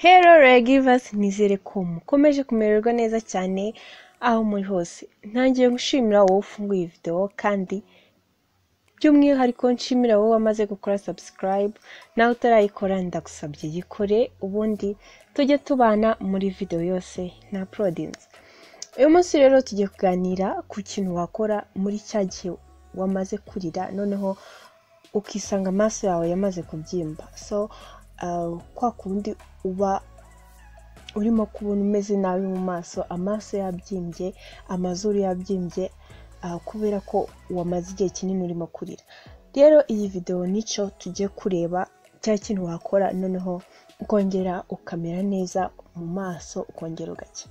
Hello Regivers, nizere ko mukomeje kumererwa neza cyane aho muri hose. Ntangiye gushimira wowe ufunguye video, kandi by'umwihariko nshimira wowe wamaze gukora subscribe, nawe utarayikora ndagusabye yikore, ubundi tujye tubana muri video yose na uploadings. Uyu munsi rero tugiye kuganira ku kintu wakora muri cya gihe wamaze kurira, noneho ukisanga amaso yawe yamaze kubyimba. So kwa kundi uba urimo kubona umeze nabi mu maso, amaso yabyimbye, amazuru yabyimbye, kubera ko wamaze igihe kinini urimo kurira. Rero iyi video nicyo tugiye kureba, cya kintu wakora noneho ukongera ukamera neza mu maso, ukongera ugacya.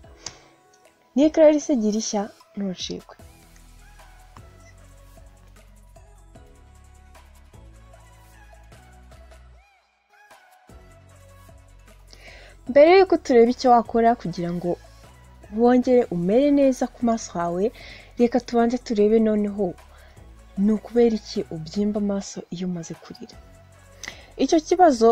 Ni Clarisse Girishya, ntucikwe. Mbere yuko tureba icyo wakora kugira ngo wongere umere neza ku maso hawe, reka tubanze turebe noneho ni ukubera iki ubyimba amaso iyo umaze kurira. Icyo kibazo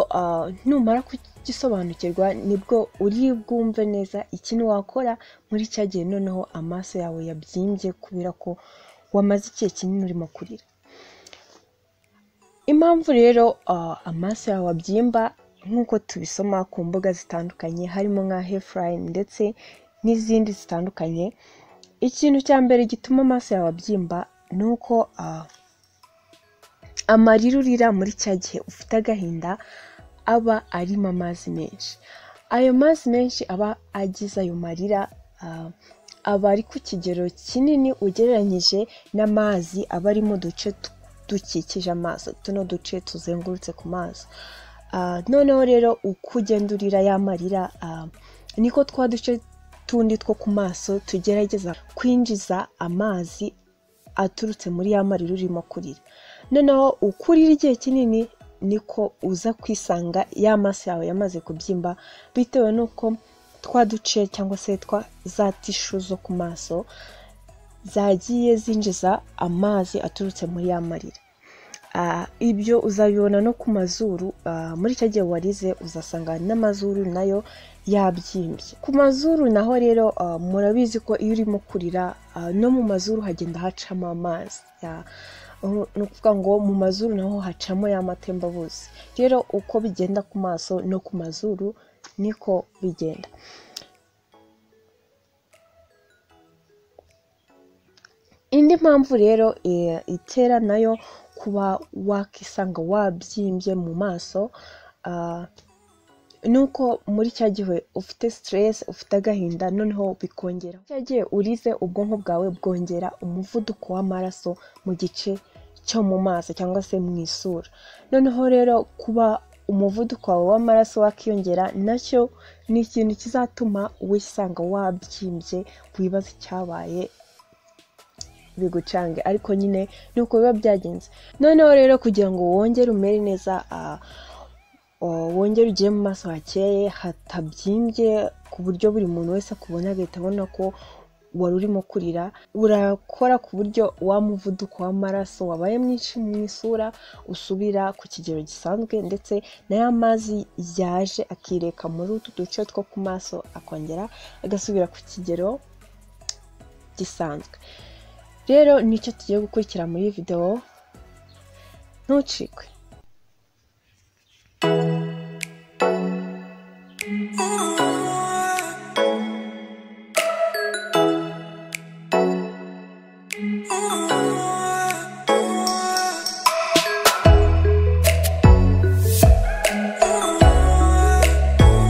numara kugisobanukirwa nibwo uri bwumve neza ikintu wakora muri cya gihe noneho amaso yawe yabyimbye kubera ko wamaze igihe kinini urimo kurira. Impamvu rero amaso yawe abyimba nk'uko tubisoma ku mbuga zitandukanye harimo nka Healthline ndetse n'izindi zitandukanye, ikintu cya mbere gituma amaso yawe abyimba ni uko amarira urira muri cya gihe ufite agahinda aba arimo amazi menshi. Ayo mazi menshi aba agize ayo marira aba ari ku kigero kinini ugereranyije n'amazi aba ari mu duce dukikije amaso, tuno duce tuzengurutse ku maso. Noneho rero uko ugenda urira ya marira, niko twa duce tundi two ku maso tugerageza kwinjiza amazi aturutse muri ya marira urimo kurira. Noneho uko urira igihe kinini niko uza kwisanga ya maso yawe yamaze kubyimba, bitewe n'uko twa duce cyangwa se twa za tishu zo ku maso zagiye zinjiza amazi aturutse muri ya marira. Ibyo uzabibona no ku mazuru, muri cya gihe warize uzasanga n'amazuru nayo yabyimbye. Ku mazuru naho rero murabizi ko iyo urimo kurira no mu mazuru hagenda hacamo amazi. Ni ukuvuga ngo mu mazuru naho hacamo ya matembabuzi. Rero uko bigenda ku maso no ku mazuru niko bigenda. Indi mpamvu rero itera nayo kuba wakisanga wabyimbye mu maso, nuko muri cya gihe ufite stress, ufite agahinda, noneho bikongera. Cya gihe urize ubwonko bwawe bwongera umuvuduko w'amaraso mu gice cyo mu maso cyangwa se mu isura. Noneho rero kuba umuvuduko wawe w'amaraso wakiyongera nacyo ni ikintu kizatuma wisanga wabyimbye, wibaza icyabaye bigucange, ariko nyine nuko biba byagenze. Noneho rero kugira ngo wongere umere neza, wongere ugire mu maso hakeye hatabyimbye ku buryo buri muntu wese akubona agahita abona ko wari urimo kurira, urakora ku buryo wa muvuduko w'amaraso wabaye mwinshi mu isura usubira ku kigero gisanzwe, ndetse n'aya mazi yaje akireka muri utu duce two ku maso akongera agasubira ku kigero gisanzwe. Rero nicyo tugiye gukurikira muri video, ntucikwe.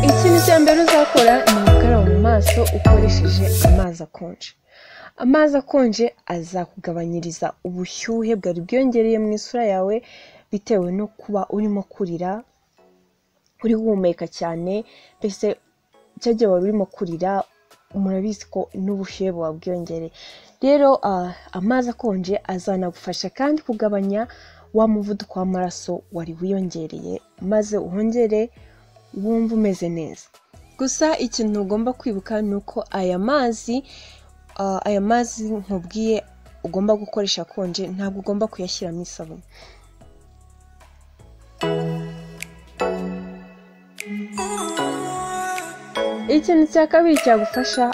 Ikintu cya mbere uzakora ni ugukaraba mu maso ukoresheje amazi akonje. Amazi akonje azakugabanyiriza ubushyuhe bwari bwiyongereye mu isura yawe bitewe no kuba urimo kurira, uri guhumeka cyane, mbese cya gihe wari urimo kurira murabizi ko n'ubushyuhe buba bwiyongereye. Rero amazi akonje azanagufasha kandi kugabanya wa muvuduko w'amaraso wari wiyongereye, maze wongere wumve umeze neza. Gusa ikintu ugomba kwibuka ni uko aya mazi nkubwiye ugomba gukoresha akonje, ntabwo ugomba kuyashyiramo isabune. Ikintu cya kabiri cyagufasha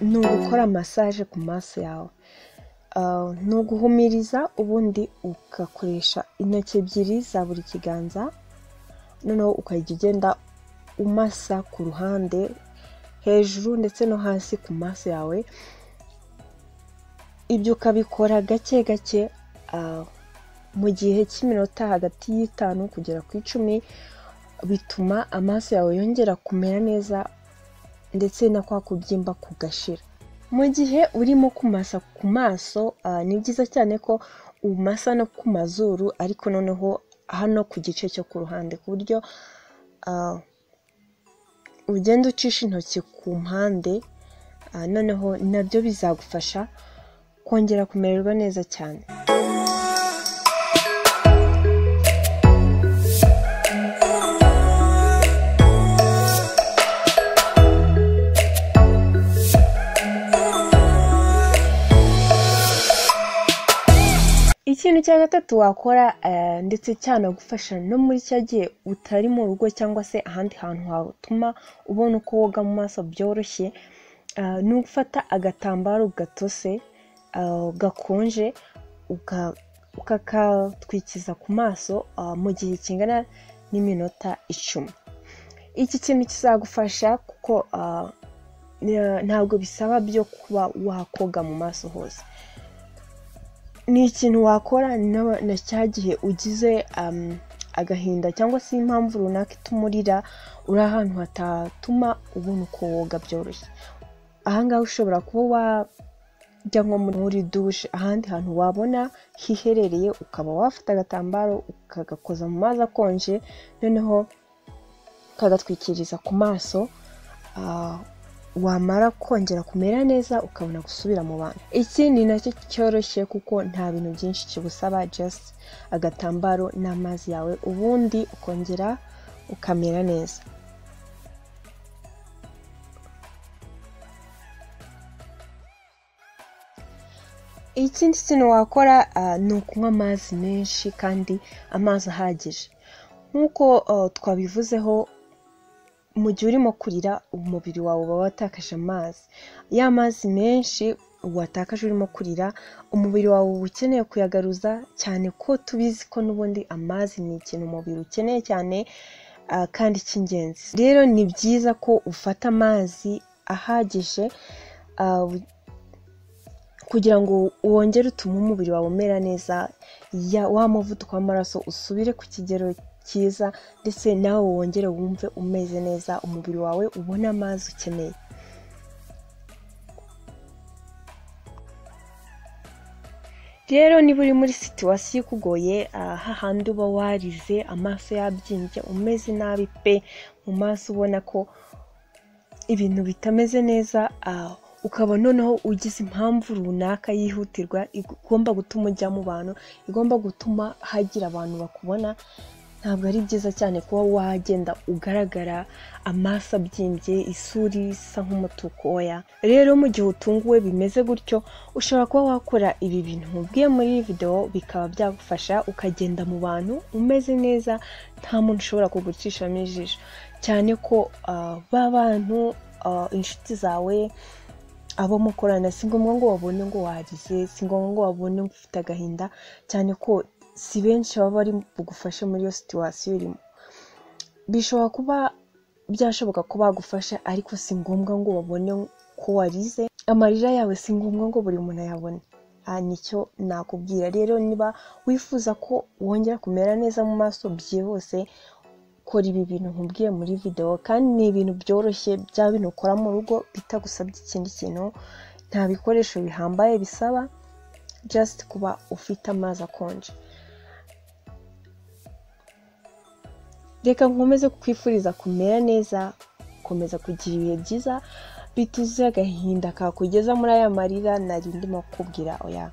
ni ugukora massage ku maso yawe. Ni uguhumiriza, ubundi ugakoresha intoki ebyiri za buri kiganza, noneho ukajya ugenda umasa ku ruhande, hejuru ndetse no hasi ku maso yawe. Ibyo ukabikora gake gake mu gihe cy'iminota hagati y'5 kugera ku 10, bituma amaso yawe yongera kumera neza ndetse na kwa kubyimba kugashira. Mu gihe urimo kumasa ku maso, ni byiza cyane ko umasa no ku mazuru, ariko noneho hano ku gice cyo ku ruhande, ku buryo ugenda ucisha intoki ku mpande, noneho nabyo bizagufasha kongera kumererwa neza cyane. Ikintu cya gatatu wakora ndetse cyanagufasha no muri cya gihe utari mu rugo cyangwa se ahandi hantu hatuma ubona uko woga mu maso byoroshye, ni ugufata agatambaro gatose gakonje ukakatwikiza ku maso mu gihe kingana n'iminota 10. Iki kintu kizagufasha kuko ntabwo bisaba byo kuba wakoga mu maso hose. Ni ikintu wakora na cya gihe ugize agahinda cyangwa se impamvu runaka ituma urira, uri ahantu hatatuma ubona uko woga byoroshye. Ahangaha ushobora kuba wajya nko muri dushe, ahandi hantu wabona hiherereye, ukaba wafata agatambaro ukagakoza mu mazi akonje, noneho ukagatwikiriza ku maso, wamara kongera kumera neza ukabona gusubira mu bantu. Iki ni nacyo cyoroshye kuko nta bintu byinshi kigusaba, just agatambaro n'amazi yawe, ubundi ukongera ukamera neza. Ikindi kintu wakora ni ukunywa amazi menshi kandi amazi ahagije. Nk'uko twabivuzeho, mu gihe urimo kurira umubiri wawe uba watakaje amazi. Ya mazi menshi watakaje urimo kurira, umubiri wawe uba ukeneye kuyagaruza, cyane ko tubizi ko n'ubundi amazi ni ikintu umubiri ukeneye cyane kandi cy'ingenzi. Rero ni byiza ko ufata amazi ahagije kugira ngo wongere utume umubiri wawe umera neza, wa muvuduko w'amaraso usubire ku kigero cyiza, ndetse nawe wongere wumve umeze neza, umubiri wawe ubone amazi ukeneye. Rero niba uri muri situwasiyo ikugoye, hahandi uba warize, amaso yabyimbye, umeze nabi pe, mu maso ubona ko ibintu bitameze neza, ukaba noneho ugize impamvu runaka yihutirwa igomba gutuma ujya mu bantu, igomba gutuma hagira abantu bakubona, ntabwo ari byiza cyane kuba wagenda ugaragara amaso abyimbye, isura isa nk'umutuku, oya. Rero mu gihe utunguwe bimeze gutyo, ushobora kuba wakora ibi bintu nkubwiye muri iyi video, bikaba byagufasha ukagenda mu bantu umeze neza, nta muntu ushobora kugucishamo ijisho, cyane ko ba bantu inshuti zawe, abo mukorana, si ngombwa ngo babone ngo warize, si ngombwa ngo babone ngo ufite agahinda, cyane ko si benshi baba bari bugufashe muri iyo situwasiyo urimo. Bishobora kuba byashoboka ko bagufasha, ariko si ngombwa ngo babone ko warize. Amarira yawe si ngombwa ngo buri muntu ayabone. Nicyo nakubwira. Rero niba wifuza ko wongera kumera neza mu maso byihuse, kora ibi bintu nkubwiye muri video, kandi ni ibintu byoroshye, bya bintu ukora mu rugo bitagusabye ikindi kintu, nta bikoresho bihambaye bisaba, just kuba ufite amazi akonje. Reka nkomeze kukwifuriza kumera neza, komeza kugira ibihe byiza bituzuye agahinda kakugeza muri aya marira nari ndimo kukubwira, oya.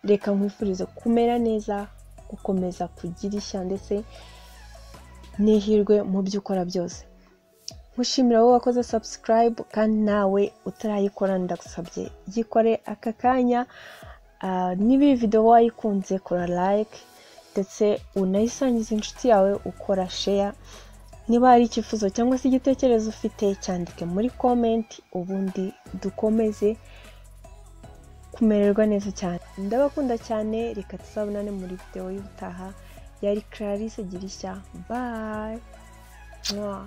Reka nkwifurize kumera neza, gukomeza kugira ishya ndetse n'ihirwe mu byo ukora byose. Nkushimira wowe wakoze subscribe, kandi nawe utarayikora ndagusabye yikore aka kanya. Niba iyi video wayikunze, kora like ndetse unayisangize inshuti yawe ukora share. Niba hari icyifuzo cyangwa se igitekerezo ufite, cyandike muri comment, ubundi dukomeze kumererwa neza cyane. Ndabakunda cyane, reka tuzabonane muri videwo y'ubutaha. Yari Clarisse Girishya, bye. Mwah.